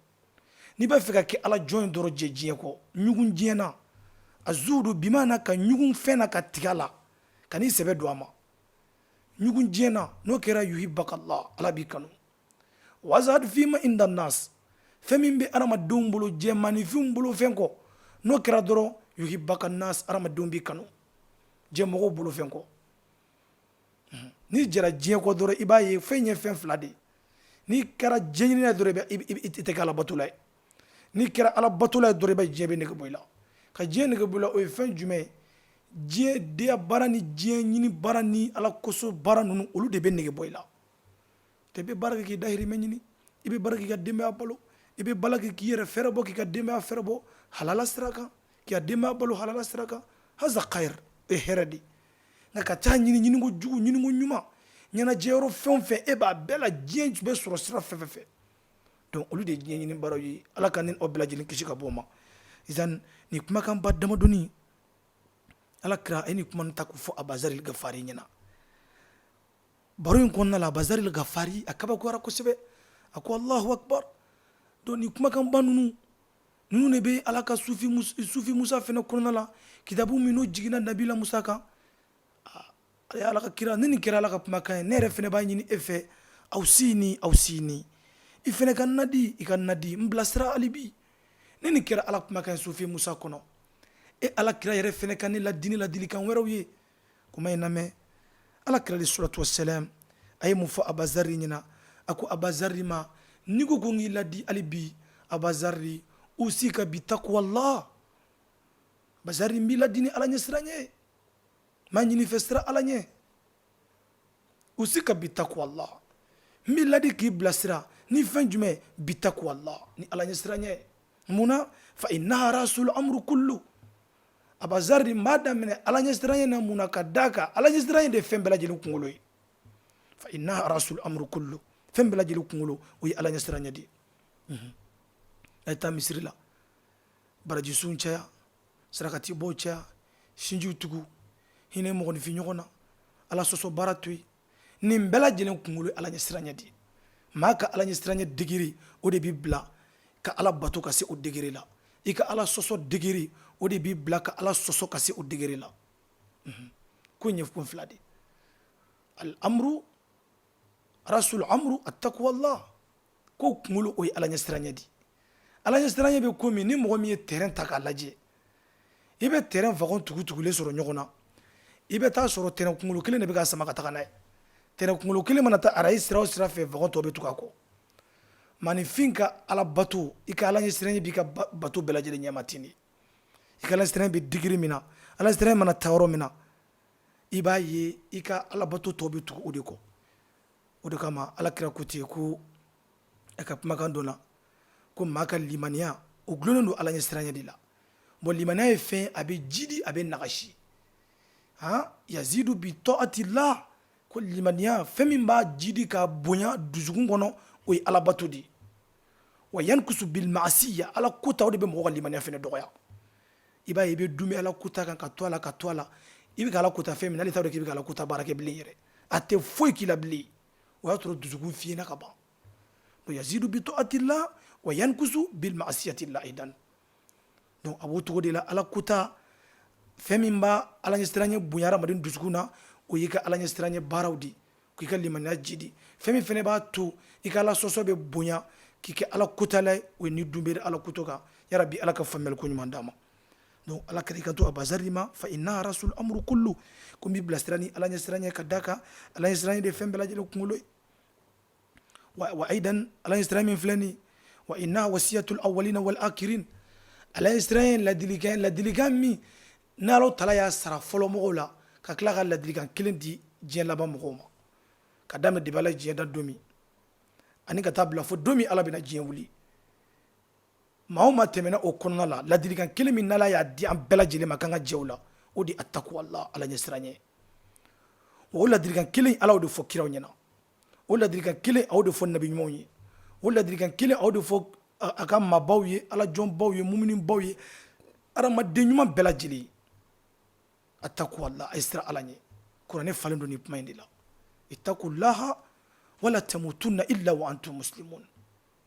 C: N'i b'a fɛ ka kɛ Ala jɔn ye dɔrɔn, jɛ diɲɛ kɔ, ɲugun diɲɛ na. Azudu bimana ka ɲugun fɛn na, ka tigɛ a la, ka n'i sɛbɛ don a ma, ɲugun diɲɛ na. N'o kɛra, yuhibbaka Allah, Ala b'i kanu. Wazhad fima inda nas, fɛn min bɛ adamadenw bolo, jɛ maaninfinw bolo fɛn kɔ, n'o kɛra dɔrɔn, yuhibbaka nas, adamadenw b'i kanu, jɛ mɔgɔw bolo fɛn kɔ. N'i jɛra diɲɛ kɔ dɔrɔn, i b'a ye fɛn ye fɛn fila de ye. N'i kɛra diɲɛ ɲinina ye dɔrɔn, i tɛ kɛ Ala batola ye. N'i kɛra Ala batola ye dɔrɔn, i b'a ye diɲɛ bɛ nege bɔ i la. Ka diɲɛ nege bɔ i la, o ye fɛn jumɛn ye? Diɲɛ deya baara ni diɲɛ ɲini baara ni Ala kosɔn baara ninnu, olu de bɛ nege bɔ i la. I bɛ baara kɛ k'i dahirimɛ ɲini, i bɛ baara k'i ka denbaya balo, i bɛ baara kɛ k'i yɛrɛ fɛɛrɛ bɔ, k'i ka denbaya fɛɛrɛ bɔ halala sira kan, k'i ka denbaya balo halala sira kan. Haza khayr, o ye hɛrɛ de. Nka ka taa ɲini ɲiniko jugu, ɲiniko ɲuman, ɲɛnajɛyɔrɔ fɛn o fɛn, e b'a bɛɛ la, diɲɛ bɛ sɔrɔ sira fɛn fɛn fɛ. Donc olu de ye diɲɛ ɲini baaraw ye. Ala ka ni aw bɛɛ lajɛlen kisi ka bɔ o ma. Izan nin kumakanba damadɔni, Ala kira a ye nin kuma ta k'o fɔ Abazaril Gafari ɲɛna. Baro in kɔnɔna la, Abazaril Gafari a kabakoyara kosɛbɛ. A ko Allahu akbar. Donc nin kumakanba ninnu de bɛ Ala ka sufi Musa fana kɔnɔna la, kitabu min n'o jiginna nabila Musa kan. A Ala ka kira, ni nin kɛra Ala ka kumakan ye, ne yɛrɛ fana b'a ɲini e fɛ, awsini awsini, i fana ka nadi, i ka nadi, n bilasira hali bi. Ni nin kɛra Ala kumakan ye sufi Musa kɔnɔ, e Ala kira yɛrɛ fana ka ne ladi ni ladilikan wɛrɛw ye. Kuma in lamɛn. Ala kira alayhi salatu wasalam a ye mun fɔ Abazari ɲɛna? A ko Abazari ma, n'i ko ko n k'i ladi hali bi, Abazari, usika bi taqwallah. Abazari, n b'i ladi ni Ala ɲɛsiran ye, n b'a ɲini fɛ, siran Ala ɲɛ. Usika bi taqwallah, n b'i ladi k'i bilasira ni fɛn jumɛn? Bi taqwallah, ni Ala ɲɛsiran ye. Mun na? Fa innaha rasul amru kullu. Abazari, n b'a daminɛ Ala ɲɛsiran na. Mun na? Ka d'a kan Ala ɲɛsiran de fɛn bɛɛ lajɛlen kunkolo ye. Fa innaha rasul amru kullu, fɛn bɛɛ lajɛlen kunkolo, o ye Ala ɲɛsiran de ye. A ye taa misiri la, barajisun caya, sarakati bɔ caya, sinjiw tugu, hinɛ mɔgɔninfin ɲɔgɔn na, Ala sɔsɔ baara to yen. Nin bɛɛ lajɛlen kunkolo ye Ala ɲɛsiran de ye. Maa ka ala ɲɛsiranɲɛ degré, o de b'i bila ka Ala bato ka se o degré la. I ka Ala sɔsɔ degré, o de b'i bila ka Ala sɔsɔ ka se o degré la. Ko in ye kun fila de. Al amru rasul amru attaqwallah, ko kunkolo, o ye Ala ɲɛsiranɲɛ di. Ala ɲɛsiranɲɛ bɛ komi ni mɔgɔ min ye terrain ta k'a lajɛ, i bɛ terrain wagon tugutugulen sɔrɔ ɲɔgɔn na. I bɛ taa sɔrɔ terrain kunkolo kelen de bɛ ka sama ka taga n'a ye. Terrain kunkolo kelen mana taa arayi sira o sira fɛ, wagon tɔ bɛ tugu a kɔ. Maaninfin ka Ala bato, i ka Ala ɲɛsiranɲɛ b'i ka bato bɛɛ lajɛlen ɲɛma ten de. I ka Ala ɲɛsiranɲɛ bɛ degré min na, Ala ɲɛsiranɲɛ mana taa yɔrɔ min na, i b'a ye i ka Ala bato tɔ bɛ tugu o de kɔ. O de kama Ala kira ko ten, ko a ka kumakan dɔ la, ko maa ka limaniya, o dulonnen don Ala ɲɛsiranɲɛ de la. Bon, limaniya ye fɛn, a bɛ jidi, a bɛ nagasi. Han, yazidu bi taatillah, ko limaniya, fɛn min b'a jidi ka bonya dusukun kɔnɔ, o ye Ala bato de ye. Wa yankusu bil maasiya, Ala kota, o de bɛ mɔgɔ ka limaniya fɛnɛ dɔgɔya. I b'a ye, i bɛ dumi Ala kota kan, ka to a la, ka to a la, i bɛ ka Ala kota fɛn min na, hali t'a dɔn k'i bɛ ka Ala kota baara kɛ bilen yɛrɛ. A tɛ foyi k'i la bilen. O y'a sɔrɔ dusukun fiyɛna ka ban. Yazidu bi taatillah wa yankusu bil maasiyatillah aidan. Donc a b'o cogo de la. Ala kota, fɛn min b'a Ala ɲɛsiranɲɛ bonya hadamaden dusukun na, o y'i ka Ala ɲɛsiranɲɛ baaraw di, k'i ka limaniya jidi. Fɛn min fana b'a to i ka Ala sɔsɔ bɛ bonya, k'i kɛ Ala kotala ye, o ye ni dun bɛ Ala koto kan. Yarabi, Ala ka faamuyali ko ɲuman d'a ma. Donc Ala kira ka to Abazari ma, fa inna rasul amru kullu, ko n b'i bilasira ni Ala ɲɛsiranɲɛ, ka da kan Ala ɲɛsiranɲɛ de fɛn bɛɛ lajɛlen kunkolo ye. Wa aidan, Ala ɲɛsiranɲɛ min filɛ nin, wa inna wasiyatul awwalina wal akhirin, Ala ɲɛsiranɲɛ ladilikan, ladilikan min n'Ala tala y'a sara fɔlɔ mɔgɔw la, ka tila ka ladilikan kelen di diɲɛ laban mɔgɔw ma, ka daminɛ depuis Ala diɲɛ da don min ani ka taa bila fo don min Ala bɛna diɲɛ wuli. Maa o maa tɛmɛna o kɔnɔna la, ladilikan kelen min n'Ala y'a di an bɛɛ lajɛlen ma k'an ka jɛ o la, o de attaqwallah, Ala ɲɛsiranɲɛ. O ladilikan kelen, Ala y'o de fɔ kiraw ɲɛna. O ladilikan kelen, a y'o de fɔ nabi ɲumanw ye. O ladilikan kelen, a y'o de fɔ a ka maabaw ye, Ala jɔnbaw ye, muminibaw ye, adamaden ɲuman bɛɛ lajɛlen ye. Attaqwallah, a ye siran Ala ɲɛ. Kuranɛ falen don nin kuma in de la. Ittaqullaha wala tamutunna illa wa antum muslimun.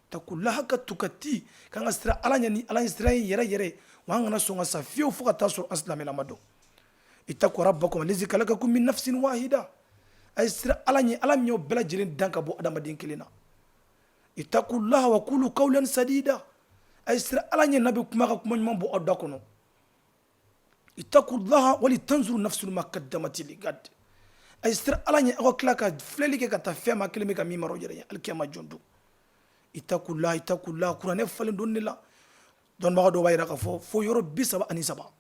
C: Ittaqullaha haqqa tuqati, k'an ka siran Ala ɲɛ ni Ala ɲɛ siran ye yɛrɛ yɛrɛ, wa an kana sɔn ka sa fiyewu fo ka taa sɔrɔ an silamɛlama don. Ittaqu rabbakum allazi khalaqakum min nafsin wahida, a ye siran Ala ɲɛ, Ala min y'aw bɛɛ lajɛlen dan ka bɔ adamaden kelen na. Ittaqullaha wa qulu qawlan sadida, a ye siran Ala ɲɛ n'a bɛ kuma, ka kuma ɲuman bɔ aw da kɔnɔ. Ittaqullaha wali tanzuru nafsun ma qaddamat ligad, a ye siran Ala ɲɛ, aw ka tila ka filɛli kɛ ka taa fɛn ma kelen bɛ ka min mara o yɛrɛ ye alikiyama jɔn don. Ittaqullaha, ittaqullaha, kuranɛ falen don de la. Dɔnnibaga dɔw b'a jira k'a fɔ fo yɔrɔ 33,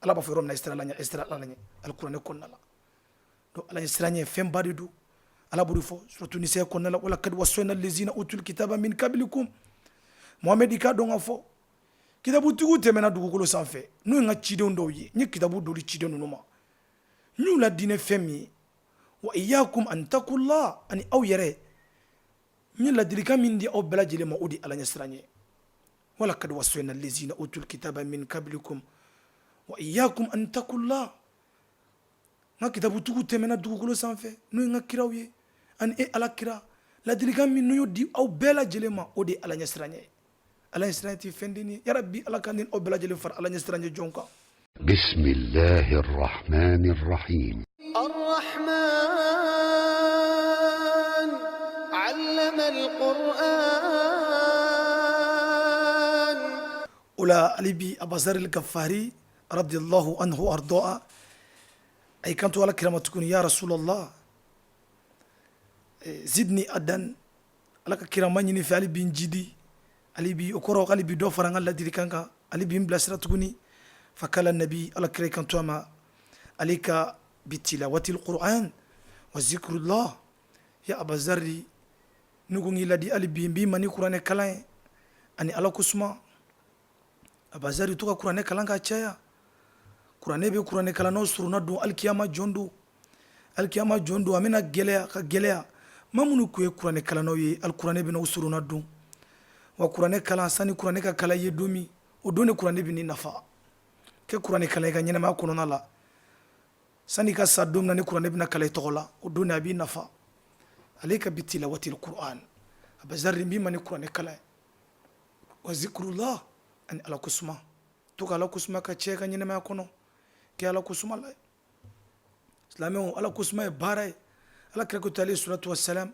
C: Ala b'a fɔ yɔrɔ min na, siran Ala ɲɛ, siran Ala ɲɛ, alikuranɛ kɔnɔna la. Donc Ala ɲɛ siran ɲɛ fɛnba de don. Ala b'o de fɔ suratu Nisa kɔnɔna la: wala kad wasayna lezina utul kitaba min kablikum. Mohamɛdi, k'a dɔn ka fɔ kitabutigiw tɛmɛna dugukolo sanfɛ, n'o ye n ka cidenw dɔw ye, n ye kitabu dɔ di ciden ninnu ma, n y'u la diinɛ fɛn min ye, wa iyakum an takullah, ani aw yɛrɛ, n ye ladilikan min di aw bɛɛ lajɛlen ma, o de Ala ɲɛsiran ye. Wala kad wasayna lezina utul kitaba min kablikum wa iyakum an takullah, n ka kitabutigiw tɛmɛna dugukolo sanfɛ, n'o ye n ka kiraw ye, ani e Ala kira, ladilikan min n'o y'o di aw bɛɛ lajɛlen ma, o de ye Ala ɲɛsiran ye. Ala ɲɛsiran tɛ fɛn den ye. Yarabi, Ala ka ni aw bɛɛ lajɛlen fara Ala ɲɛsiran ye jɔn kan.
A: بسم الله الرحمن الرحيم.
B: الرحمن علم القرآن.
C: O la hali bi, Abazaril Gafari radiyallahu anhu ardoa, a y'i kanto Ala kira ma tuguni: ya Rasulallah, zidni adan, Ala ka kira, ma ɲini fɛ hali bi n jidi, hali bi, o kɔrɔ hali bi dɔ fara n ka ladilikan kan, hali bi n bilasira tuguni. Fakala nabi, Ala kira kanto a ma: alayka bitilawatil qur'an wa zikrullah. Ya Abazari, ne ko n k'i ladi hali bi, n b'i ma ni kuranɛ kalan ye ani Ala ko suma. Abazari, to ka kuranɛ kalan ka caya. Kuranɛ bɛ kuranɛ kalannaw surunna don alikiyama jɔn don. Alikiyama jɔn don, a bɛna gɛlɛya ka gɛlɛya. Maa minnu kun ye kuranɛ kalannaw ye, alikuranɛ bɛna u surunna don. Wa kuranɛ kalan, sani kuranɛ ka kalan ye don min, o don de kuranɛ bɛ n'i nafa. Kɛ kuranɛ kalan i ka ɲɛnamaya kɔnɔna la, sani ka sa don min na ni kuranɛ bɛna kalan i tɔgɔ la, o don de a b'i nafa. Alayka bitilawatil qur'an. Abazari, n b'i ma ni kuranɛ kalan ye, wa zikurula, ani Ala ko suma. To ka Ala ko suma ka cɛ ka ɲɛnamaya kɔnɔ kɛ Ala ko suma la. Silamɛw, Ala ko suma ye baara ye. Ala kira ko alayhi salatu wasalam,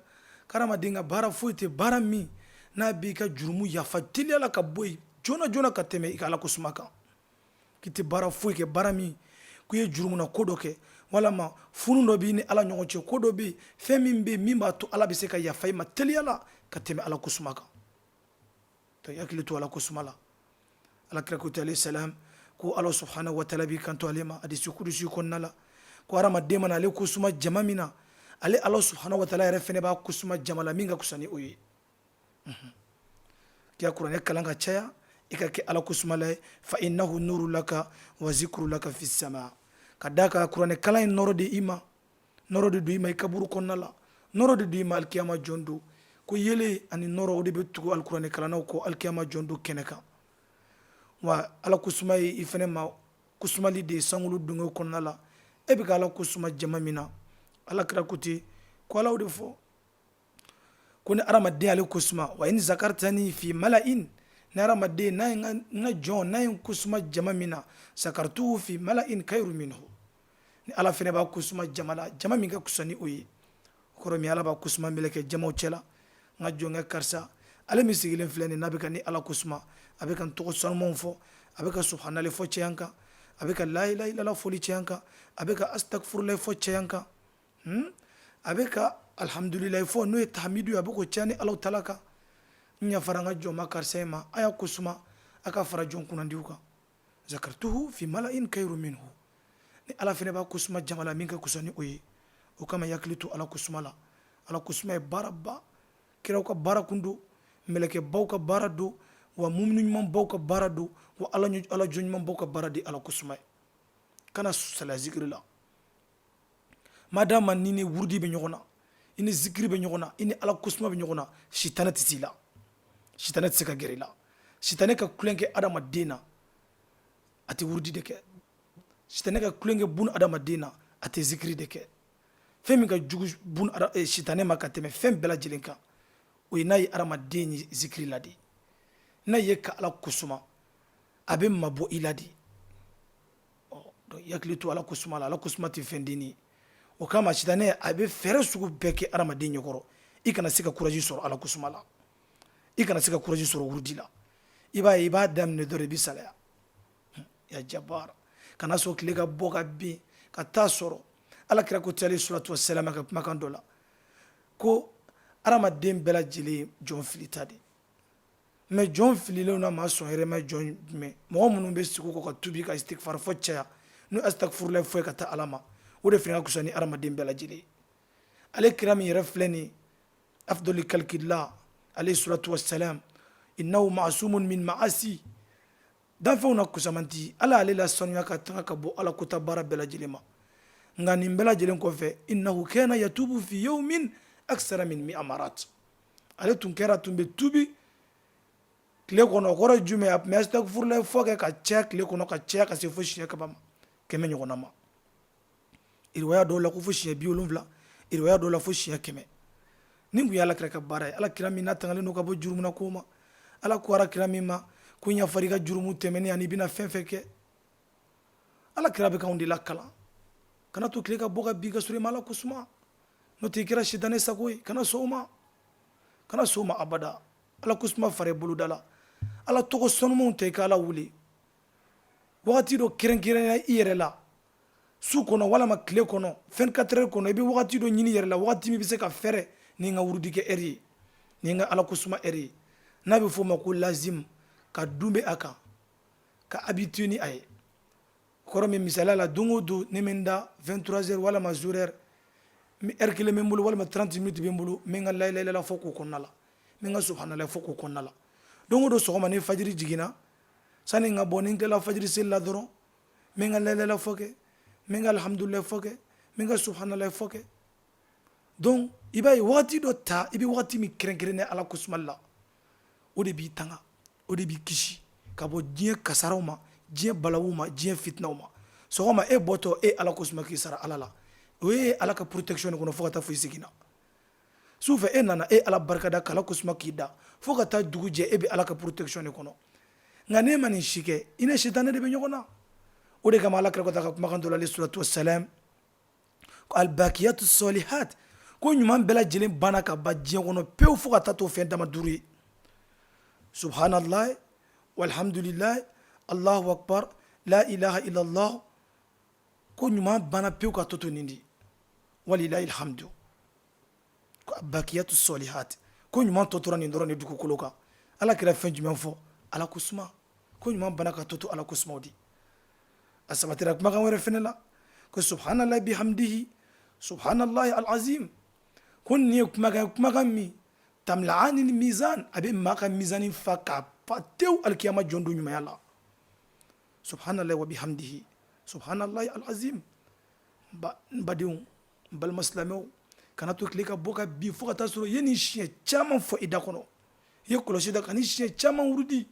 C: hadamaden ka baara foyi tɛ baara min n'a b'i ka jurumu yafa teliya la ka bɔ yen joona joona ka tɛmɛ i ka Ala ko suma kan. K'i tɛ baara foyi kɛ, baara min k'i ye jurumu na ko dɔ kɛ, walama funu dɔ b'i ni Ala ɲɔgɔn cɛ, ko dɔ bɛ yen, fɛn min bɛ yen min b'a to Ala bɛ se ka yafa i ma teliya la ka tɛmɛ Ala ko suma kan. Donc hakili to Ala ko suma la. Ala kira ko alayhi salam ko Ala subhanahu wa taala b'i kanto ale ma hadisi kudusi kɔnɔna la ko hadamaden mana ale ko suma jama min na, ale Ala subhanahu wa taala yɛrɛ fɛnɛ b'a ko suma jama la min ka fisa ni o ye. K'i ka kuranɛ kalan ka caya, i ka kɛ Ala ko suma la ye. Fa innahu nuru laka wa zikru laka fi sama. Ka d'a kan kuranɛ kalan ye nɔrɔ de i ma, nɔrɔ de don i ma i kaburu kɔnɔna la, nɔrɔ de don i ma alikiyama jɔn don. Ko yelen ani nɔrɔ, o de bɛ tugu alikuranɛ kalannaw kɔ alikiyama jɔn don kɛnɛ kan. Wa Ala ko suma ye i fɛnɛ ma kusumali de ye sankolo dungew kɔnɔna la. E bɛ ka Ala ko suma jama min na, Ala kira ko ten ko Ala de fɔ ko ni hadamaden ale ko suma, wa in zakartani fi mala'in, ni hadamaden n'a ye n ka jɔn n'a ye n ko suma jama min na, zakartuhu fi mala'in khairu minhu, ni Ala fɛnɛ b'a ko suma jama la, jama min ka kusa ni o ye. O kɔrɔ min, Ala b'a ko suma mɛlɛkɛ jamaw cɛ la. N ka jɔnkɛ karisa, ale min sigilen filɛ nin, n'a bɛ ka ni Ala ko suma, a bɛ ka n tɔgɔ sanumanw fɔ, a bɛ ka subhanallah fɔ cɛya kan, a bɛ ka la ilaha illallah fɔli cɛya kan, a bɛ ka astagfirullah fɔ cɛya kan, A bɛ ka alhamdulilayi fɔ, n'o ye tahamidu ye, a bɛ k'o caya ni Ala taala kan. N yafara n ka jɔn ma karisa in ma, a y'a ko suma, a ka fara jɔn kunnandiw kan. Zakartuhu fi mala'in khairu minhu, ni Ala fana b'a ko suma jama la min ka kusa ni o ye. O kama i hakili to Ala ko suma la. Ala ko suma ye baaraba, kiraw ka baara kun don, mɛlɛkɛbaw ka baara don, wa mumini ɲumanbaw ka baara don, wa Ala jɔn ɲumanbaw ka baara de Ala ko suma ye. Kana salaya zikiri la. Madama ni ni wurudi bɛ ɲɔgɔn na, i ni zikiri bɛ ɲɔgɔn na, i ni Ala kosuma bɛ ɲɔgɔn na, sitanɛ tɛ s'i la, sitanɛ tɛ se ka gɛrɛ i la. Sitanɛ ka tulon kɛ adamaden na, a tɛ wurudi de kɛ. Sitanɛ ka tulon kɛ bun adamaden na, a tɛ zikiri de kɛ. Fɛn min ka jugu bun sitanɛ ma ka tɛmɛ fɛn bɛɛ lajɛlen kan, o ye n'a ye adamaden ye zikiri la de, n'a ye ka Ala kosuma, a bɛ mabɔ i la de. Donc i hakili to Ala ko suma la. Ala ko suma tɛ fɛn dennin ye. O kama sitanɛ a bɛ fɛɛrɛ sugu bɛɛ kɛ adamaden ɲɛkɔrɔ, i kana se ka courage sɔrɔ Ala ko suma la, i kana se ka courage sɔrɔ wurudi la. I b'a ye, i b'a daminɛ dɔrɔn, i bɛ salaya. Ya jabar, kana sɔn tile ka bɔ ka bin ka taa sɔrɔ. Ala kira ko alayhi salatu wasalam ka kumakan dɔ la ko adamaden bɛɛ lajɛlen jɔn filita de. Mais jɔn fililenw na maa sɔn hɛrɛma jɔn jumɛn? Mɔgɔ minnu bɛ segin kɔ ka tubi, ka istighfar fɔ caya, n'u astagfirullah fɔ ka taa Ala ma, o de fana ka kusa ni adamaden bɛɛ lajɛlen. Ale kira min yɛrɛ filɛ nin, afdali kalkillah alayhi salatu wassalam, innahu ma'sumun min ma'asi, danfɛnw na kusamanti, Ala ale la sanuya ka tanga ka bɔ Ala kota baara bɛɛ lajɛlen ma. Nka nin bɛɛ lajɛlen kɔfɛ, innahu kana yatubu fi yawmin aksara min mi'a marat, ale tun kɛra tun bɛ tubi tile kɔnɔ. O kɔrɔ ye jumɛn? A tun bɛ astagfirullah fɔ kɛ ka caya tile kɔnɔ, ka caya ka se fo siɲɛ kaba ma, 100 ɲɔgɔnna ma. Riwaya dɔw la ko fo siɲɛ 70, riwaya dɔw la fo siɲɛ 100. Nin kun ye Ala kira ka baara ye. Ala kira min n'a tangalen don ka bɔ jurumuna ko ma, Ala ko ala kira min ma ko n yafara i ka jurumu tɛmɛnen ani i bɛna fɛn fɛn kɛ. Ala kira bɛ k'anw de lakalan. Kana to tile ka bɔ ka bin ka sɔrɔ i ma Ala ko suma, n'o tɛ i kɛra sitanɛ sago ye. Kana sɔn o ma, kana sɔn o ma abada. Ala ko suma fara i boloda la, Ala tɔgɔ sanumanw ta, i ka Ala wele wagati dɔ kɛrɛnkɛrɛnya i yɛrɛ la su kɔnɔ walama tile kɔnɔ, 24 heures kɔnɔ. I bɛ wagati dɔ ɲini yɛrɛ la, wagati min bɛ se ka fɛrɛ ni n ka wurudi kɛ heure ye, ni n ka Ala ko suma heure ye, n'a bɛ f'o ma ko lazim, ka dun bɛ a kan, ka habitué ni a ye. Kɔrɔ min, misaliya la, don o don ne bɛ n da 23 heures walama 0 heure, heure kelen bɛ n bolo walama 30 minutes bɛ n bolo, n bɛ n ka la ilaha illallah fɔ k'o kɔnɔna la, n bɛ n ka subhanallah fɔ k'o kɔnɔna la. Don o don sɔgɔma, ni fajiri jiginna, sani n ka bɔ, ni n tilala fajiri seli la dɔrɔn, n bɛ n ka la ilaha illallah fɔ kɛ, n bɛ n ka alhamdulilayi fɔ kɛ, n bɛ n ka subhanallah fɔ kɛ. Donc i b'a ye, wagati dɔ ta, i bɛ wagati min kɛrɛnkɛrɛnnen Ala ko sumali la, o de b'i tanga, o de b'i kisi ka bɔ diɲɛ kasaraw ma, diɲɛ balawu ma, diɲɛ fitinaw ma. Sɔgɔma e bɔtɔ, e Ala ko suma k'i sara Ala la, o ye Ala ka protection de kɔnɔ fo ka taa fo i seginna. Sufɛ e nana, e Ala barikada k'Ala kosuma k'i da fo ka taa dugu jɛ, e bɛ Ala ka protection de kɔnɔ. Nka n'e ma nin si kɛ, i ni sitanɛ de bɛ ɲɔgɔn na. O de kama Ala kira ko ta ka kumakan dɔ la, alayhi salatu wasalam, ko albakiyatu salihat, ko ɲuman bɛɛ lajɛlen banna ka ban diɲɛ kɔnɔ pewu fo ka taa to fɛn dama duuru ye: subhanallah, walhamdulillah, Allahu akbar, la ilaha illallah. Ko ɲuman banna pewu ka to to nin di, walilahi alhamdu. Ko bakiyatu salihat, ko ɲuman tɔ tora nin dɔrɔn de dugukolo kan. Ala kira fɛn jumɛn fɔ? Ala ko suma. Ko ɲuman banna ka to to Ala ko sumaw di. A sabatira kumakan wɛrɛ fɛnɛ la ko subhanallahi bihamdihi, subhanallahi alazim. Ko nin ye kumakan ye, kumakan min tamlaani mizan, a bɛ maa ka mizani fa k'a fa tewu alikiyama jɔn don ɲumanya la. Subhanallahi wa bihamdihi, subhanallahi alazim. N badenw, n balima silamɛw, kana to tile ka bɔ ka bin fo ka taa sɔrɔ i ye nin siɲɛ caman fɔ i da kɔnɔ. I ye kɔlɔsi da ka nin siɲɛ caman wurudi.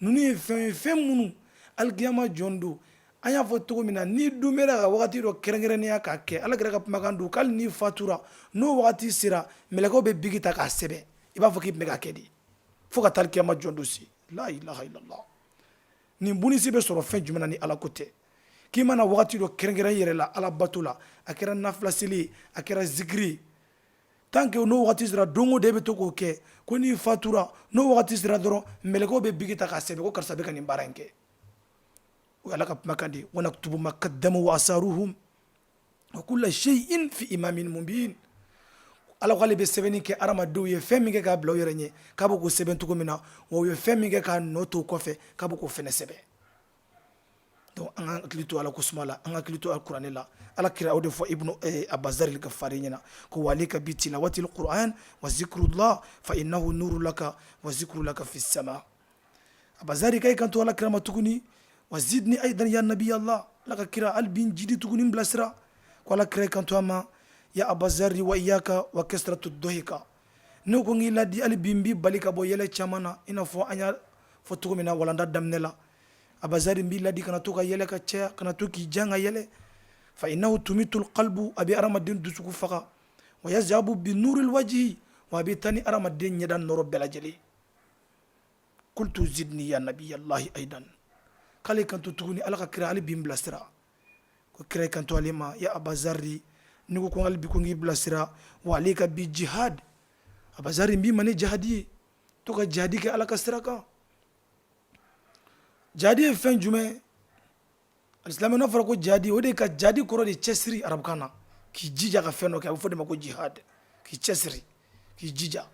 C: Ninnu ye fɛn ye, fɛn minnu alikiyama jɔn don, an y'a fɔ cogo min na, n'i dumɛra ka wagati dɔ kɛrɛnkɛrɛnnenya k'a kɛ, Ala kira ka kumakan don k'hali n'i fatura, n'o wagati sera, mɛlɛkɛw bɛ bigi ta k'a sɛbɛn, i b'a fɔ k'i tun bɛ k'a kɛ de fo ka taa alikiyama jɔn don se. La ilaha illallah. Nin bonisi bɛ sɔrɔ fɛn jumɛn na ni Ala ko tɛ? K'i mana wagati dɔ kɛrɛnkɛrɛn i yɛrɛ la Ala bato la, a kɛra nafila seli ye, a kɛra zikiri ye, tant que n'o wagati sera, don o don e bɛ to k'o kɛ, ko n'i fatura, n'o wagati sera dɔrɔn, mɛlɛkɛw bɛ bigi ta k'a sɛbɛn ko karisa bɛ ka nin baara in kɛ. O ye Ala ka kumakan de ye: wa naktubu ma kaddamu wa asaruhum wa kulla shay'in fi imamin mubin. Ala ko ale bɛ sɛbɛnni kɛ hadamadenw ye fɛn min kɛ k'a bila u yɛrɛ ɲɛ, k'a bɛ k'o sɛbɛn cogo min na, wa u ye fɛn min kɛ k'a nɔ to kɔfɛ, k'a bɛ k'o fɛnɛ sɛbɛn. Donc an ka hakili to Ala ko suma la, an ka hakili to alikuranɛ la. Ala kira o de fɔ Ibnu Abazari Gafari ɲɛna ko wa alayka bi tilawati alquran wa zikrullah fa innahu nuru laka wa zikru laka fi sama. Abazari ka i kanto Ala kira ma tuguni: wa zidni aidan ya nabiyallah. Ala ka kira, hali bi n jidi tuguni, n bilasira. Ko Ala kira kanto a ma: ya Abazari, wa iyaka wa kasratu dɔhika. Ne ko n k'i ladi, hali bi n b'i bali ka bɔ yɛlɛ caman na, i n'a fɔ an y'a fɔ cogo min na walanda daminɛ la. Abazari, n b'i ladi kana to ka yɛlɛ ka caya, kana to k'i jan ka yɛlɛ. Fa innahu tumitul qalbu, a bɛ hadamaden dusukun faga. Wa yazhabu bi nuril wajhi, wa a bɛ taa ni hadamaden ɲɛda nɔrɔ bɛɛ lajɛlen. Kultu zidni ya nabiyallahi aidan. K'ale kanto tuguni: Ala ka kira, hali bi n bilasira. Ko kira kanto ale ma: ya Abazari, n'i ko ko hali bi ko n k'i bilasira, wa alayka bi jihad. Abazari, n b'i ma ni jihadi ye, to ka jihadi kɛ Ala ka sira kan. Jihadi ye fɛn jumɛn? Alisilamɛ, n'a fɔra ko jihadi, o de ka jihadi kɔrɔ de cɛsiri arabukan na, k'i jija ka fɛn dɔ kɛ, a bɛ fɔ de ma ko jihad, k'i cɛsiri, k'i jija.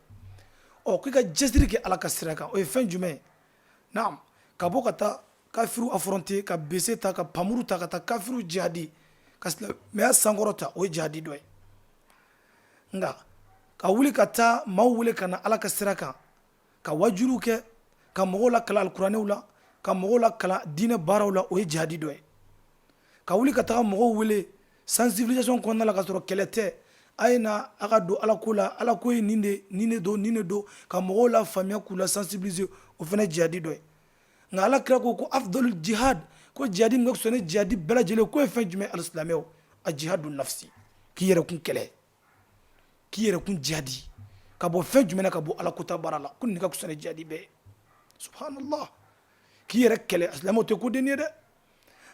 C: Ɔ, k'i ka cɛsiri kɛ Ala ka sira kan, o ye fɛn jumɛn ye? Naam, ka bɔ ka taa kafiru affronter, ka bese ta, ka pamuru ta, ka taa kafiru jihadi, ka silamɛya sankɔrɔ ta, o ye jihadi dɔ ye. Nka ka wuli ka taa maaw wele ka na Ala ka sira kan, ka wajuliw kɛ, ka mɔgɔw lakalan alikuranɛw la, ka mɔgɔw lakalan diinɛ baaraw la, o ye jihadi dɔ ye. Ka wuli ka taga mɔgɔw wele sensibilisation kɔnɔna la ka sɔrɔ kɛlɛ tɛ, a ye na a ka don Ala ko la, Ala ko ye nin de, nin de don, nin de don, ka mɔgɔw la faamuya, k'u la sensibiliser, o fana jihadi dɔ ye. Nka Ala kira ko ko afdalul jihad, ko jihadi min ka fisa ni jihadi bɛɛ lajɛlen, k'o ye fɛn jumɛn? Alisilamɛw, a jihadu nafsi, k'i yɛrɛ kun kɛlɛ, k'i yɛrɛ kun jihadi ka bɔ fɛn jumɛn na? Ka bɔ Ala kota baara la. Ko nin ka fisa ni jihadi bɛɛ ye. Subhanallah, k'i yɛrɛ kɛlɛ. Silamɛw tɛ ko den ye dɛ.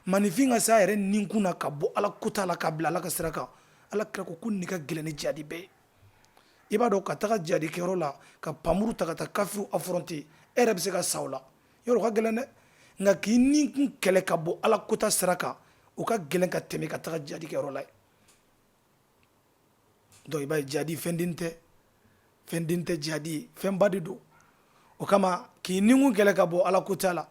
C: Maninfin ka se a yɛrɛ ninkun na ka bɔ Ala kota la ka bila Ala ka sira kan, Ala kira ko ko nin ka gɛlɛn ni jihadi bɛɛ ye. I b'a dɔn, ka taga jihadi kɛyɔrɔ la, ka pamuru ta ka taa kafiru affronter, e yɛrɛ bɛ se ka sa o la, yɔrɔ ka gɛlɛn dɛ. Nka k'i ninkun kɛlɛ ka bɔ Ala kota sira kan, o ka gɛlɛn ka tɛmɛ ka taga jihadi kɛyɔrɔ la. Donc i b'a ye, jihadi fɛn den tɛ, fɛn den tɛ. Jihadi ye fɛnba de don. O kama, k'i ninkun kɛlɛ ka bɔ Ala kota la,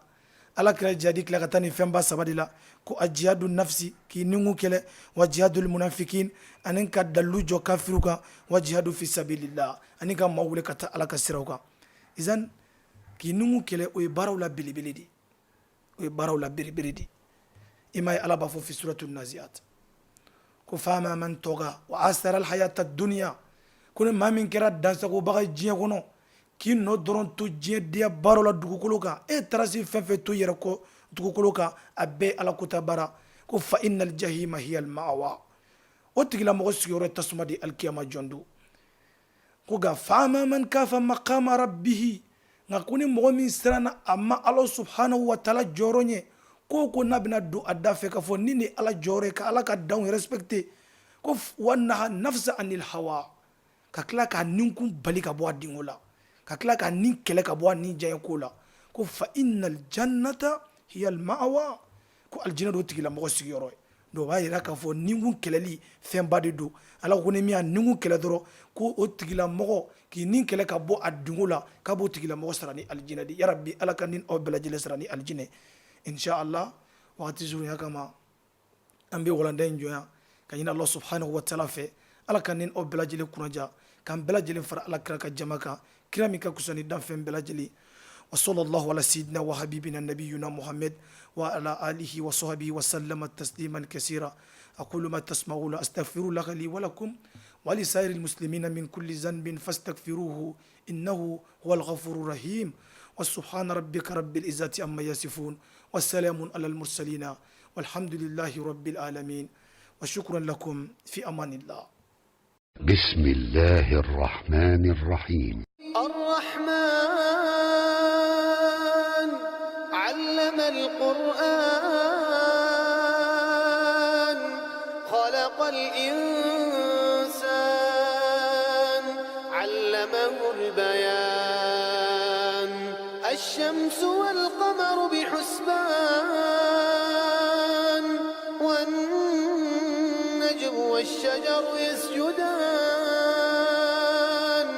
C: Ala kira jihadi tila ka taa ni fɛnba saba de la, ko a jihadu nafsi, k'i ninkun kɛlɛ, wa jihadul munafikin, ani ka dalilu jɔ kafiru kan, wa jihadu fi sabilillah, ani ka maaw wele ka taa Ala ka siraw kan. Izan, k'i ninkun kɛlɛ, o ye baaraw la belebele de, o ye baaraw la belebele de. I m'a ye, Ala b'a fɔ fi suratu naziat ko fama man tɔga wa asara alhayata dunya, ko ni maa min kɛra dansagobaga ye diɲɛ kɔnɔ, k'i nɔ dɔrɔn to diɲɛ diya baaraw la dugukolo kan, e taara se fɛn fɛn to yɛrɛ kɔ dugukolo kan, a bɛɛ Ala kota baara, ko fa innal jahima hiya al ma'wa, o tigilamɔgɔ sigiyɔrɔ ye tasuma de alikiyama jɔn don. Ko nka fa amma man kafa maqama rabbihi, nka ko ni mɔgɔ min siranna a ma Ala subhanahu wa taala jɔyɔrɔ ɲɛ, ko ko n'a bɛna don a da fɛ k'a fɔ nin de ye Ala jɔyɔrɔ ye, ka Ala ka danw respecter, ko wa naha nafsa anil hawa, ka tila k'a ninkun bali ka bɔ a dingo la, ka tila k'a ni kɛlɛ ka bɔ a ni diyaɲɛ ko la, ko fa innal jannata hiyal ma'wa, ko alijinɛ d'o tigilamɔgɔ sigiyɔrɔ ye. Donc o b'a yira k'a fɔ ninkun kɛlɛli fɛnba de don. Ala ko ni min y'a ninkun kɛlɛ dɔrɔn, ko o tigilamɔgɔ k'i ni kɛlɛ ka bɔ a dingo la, k'a b'o tigilamɔgɔ sara ni alijinɛ de. Yarabi, Ala ka ni aw bɛɛ lajɛlen sara ni alijinɛ, inshallah. Wagati surunya kama, an bɛ walanda in jɔ yan, ka ɲini Allah subhanahu wa taala fɛ, Ala ka ni aw bɛɛ lajɛlen kunnaja, k'an bɛɛ lajɛlen fara Ala kira ka jama kan, kira min ka kusa ni danfɛn bɛɛ lajɛlen. Wa sallallahu ala sayyidina wa habibina nabiyuna Muhammad wa ala alihi wa sahbihi wa sallama tasliman kasira. Aqulu ma tasma'una, astaghfirullah li wa lakum wa li sa'iril muslimina min kulli dhanbin fastaghfiruhu innahu huwal ghafurur rahim. Wa subhana rabbika rabbil izzati amma yasifun wa salamun alal mursalina walhamdulillahi rabbil alamin wa shukran lakum, fi amanillah.
A: بسم الله الرحمن الرحيم.
B: الرحمن علم القرآن، خلق الإنسان، علمه البيان. الشمس والقمر بحسبان، والنجم والشجر يسجدان.